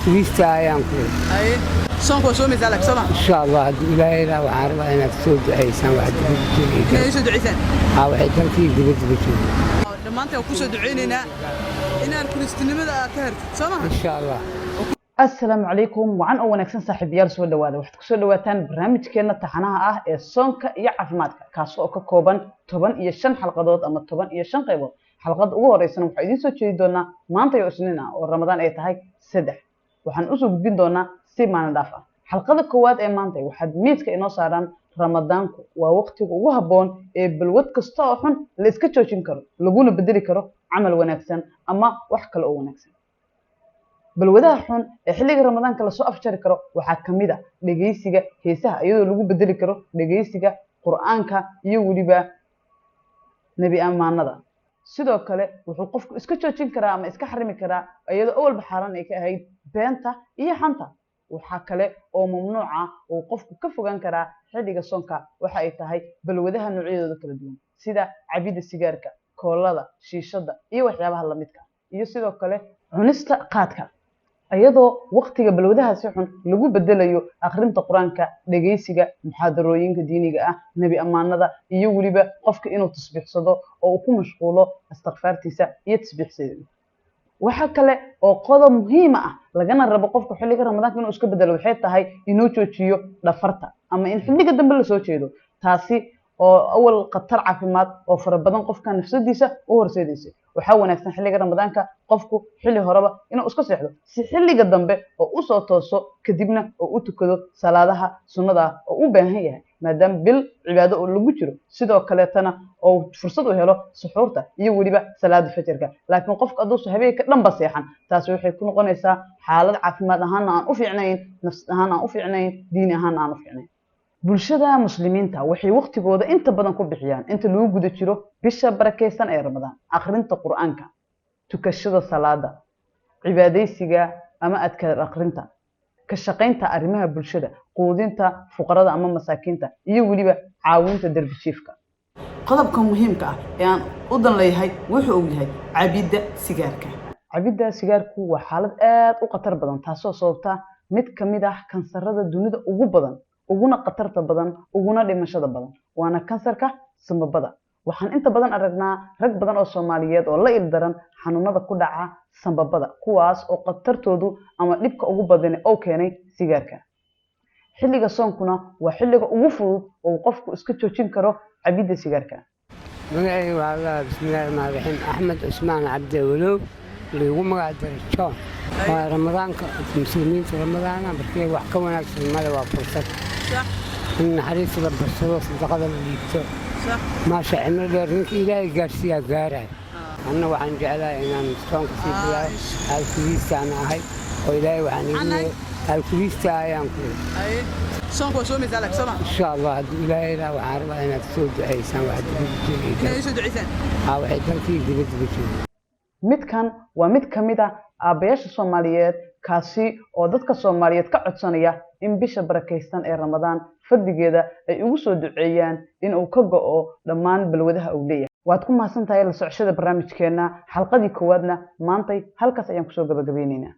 Alkuliista ayaan ku. Haye, soonka waa soomaysaa laakiin, soo ma? Insha Allah, haddii Ilaahay ilaa waxaan rabaa inaad soo ducaysaan wax dibadda Inaad joogay. ii soo ducaysaan. Haa, waxay dalkii dibadda joogay. Dhammaanteen waan kusoo ducaynaynaa inaad kulistinimada aad ka hartid, soo maha? Insha Allah. Asalaamu calaykum, wacan oo wanaagsan saaxiibayaal, soo dhawaada. Waxaad kusoo dhawaataan barnaamijkeena taxanaha ah ee soonka iyo caafimaadka, kaas oo ka kooban 15 xalqadood ama 15 qaybood. Xalqada ugu horeysana waxaa idiin soo jeedi doonaa maanta iyo Isniin ah oo Ramadaan ay tahay 3. Waxaan usoo gudbin doonaa si maalin dhaaf ah. Xalqada koowaad ee maanta waxaad miiska inoo saaraan: Ramadaanku waa waqtiga ugu habboon ee balwad kasta oo xun la iska joojin karo, laguna bedeli karo camal wanaagsan ama wax kale oo wanaagsan. Balwadaha xun ee xilliga Ramadaanka lasoo afjari karo waxaa ka mid a dhegeysiga heesaha, iyadoo lagu bedeli karo dhegeysiga Qur'aanka iyo weliba nebi ammaanada. Sidoo kale wuxuu qofku iska joojin karaa ama iska xarimi karaa, iyadoo awalba xaaraan ay ka ahayd, beenta iyo xanta. Waxaa kale oo mamnuuca uu qofku ka fogaan karaa xilliga soonka waxa ay tahay balwadaha noocyadooda kala duwan, sida cabidda sigaarka, koolada, shiishada iyo waxyaabaha lamidka, iyo sidoo kale cunista qaadka, iyadoo waqtiga balwadahaasi xun lagu bedelayo akhrinta Qur-aanka, dhegeysiga muxaadarooyinka diiniga ah, nebi ammaanada, iyo weliba qofka inuu tasbiixsado oo uu ku mashquulo istikfaartiisa iyo tasbiixsideeda. Waxa kale oo qodob muhiima ah lagana rabo qofka xilliga Ramadaanka inuu iska bedelo waxay tahay inuu joojiyo dhafarta ama in xilliga dambe lasoo jeedo, taasi oo awal khatar caafimaad oo fara badan qofka nafsadiisa u horseedaysa. Waxaa wanaagsan xilliga Ramadaanka qofku xilli horeba inuu iska seexdo, si xilliga dambe oo usoo tooso, kadibna oo u tukado salaadaha sunnada ah oo u baahan yahay, maadaama bil cibaado oo lagu jiro. Sidoo kaleetana oo fursad u helo suxuurta iyo weliba salaada fajarka. Laakiin qofka hadduusa habeenka dhanba seexan, taasi waxay ku noqonaysaa xaalad caafimaad ahaanna aan u fiicnayn, nafs ahaan aan u fiicnayn, diini ahaanna aan u fiicnayn. Bulshada Muslimiinta waxay waqtigooda inta badan ku bixiyaan inta lagu guda jiro bisha barakeysan ee Ramadaan akhrinta Qur-aanka, tukashada salaada, cibaadaysiga ama adkaar akhrinta, ka shaqaynta arrimaha bulshada, quudinta fuqarada ama masaakiinta, iyo weliba caawinta derbi jiifka. Qodobka muhiimka ah ee aan u dan leeyahay wuxuu uu yahay cabidda sigaarka. Cabidda sigaarku waa xaalad aad u khatar badan, taasoo sababta mid ka mid ah kansarada dunida ugu badan, uguna khatarta badan, uguna dhimashada badan, waana kansarka sambabada. Waxaan inta badan aragnaa rag badan oo Soomaaliyeed oo la ildaran xanuunada ku dhaca sambabada, kuwaas oo khatartoodu ama dhibka ugu badani oo keenay sigaarka. Xilliga soonkuna waa xilliga ugu fudud oo uu qofku iska joojin karo cabidda sigaarka. Magacayga waxaa la, bismillahi raxmaani raxiim, Axmed Cusmaan Cabdi Awalow, laygu magac daray John. Waa Ramadaanka muslimiinta, Ramadaana markii wax ka wanaagsan male, waa fursad in naxariista la barsado, sadaqada la dhiibto. Maasha, cimri dheer ninka Ilaahay gaarsiiyaa gaaraya. Anna waxaan jeclahay inaan soonka sii bilaabo. Alkuliistaan ahay oo Ilaahay waxaan igu alkuliista ayaan ku. Haye, soonka waa soomaysaa laakiin, soo ma? Insha Allah, haddii Ilaahay ilaa waxaan rabaa inaad soo ducaysaan wax dibadda joogay. Inaad ii soo ducaysaan. Haa, waxay dalkii dibadda joogay. Midkan waa mid ka mid ah aabbayaasha Soomaaliyeed, kaasi oo dadka Soomaaliyeed ka codsanaya in bisha barakaysan ee Ramadaan fadligeeda ay ugu soo duceeyaan in uu ka go'o dhammaan balwadaha uu leeyahay. Waad ku mahadsan tahay la socoshada barnaamijkeena. Xalqadii koowaadna maantay halkaas ayaan kusoo gabagabeyneynaa.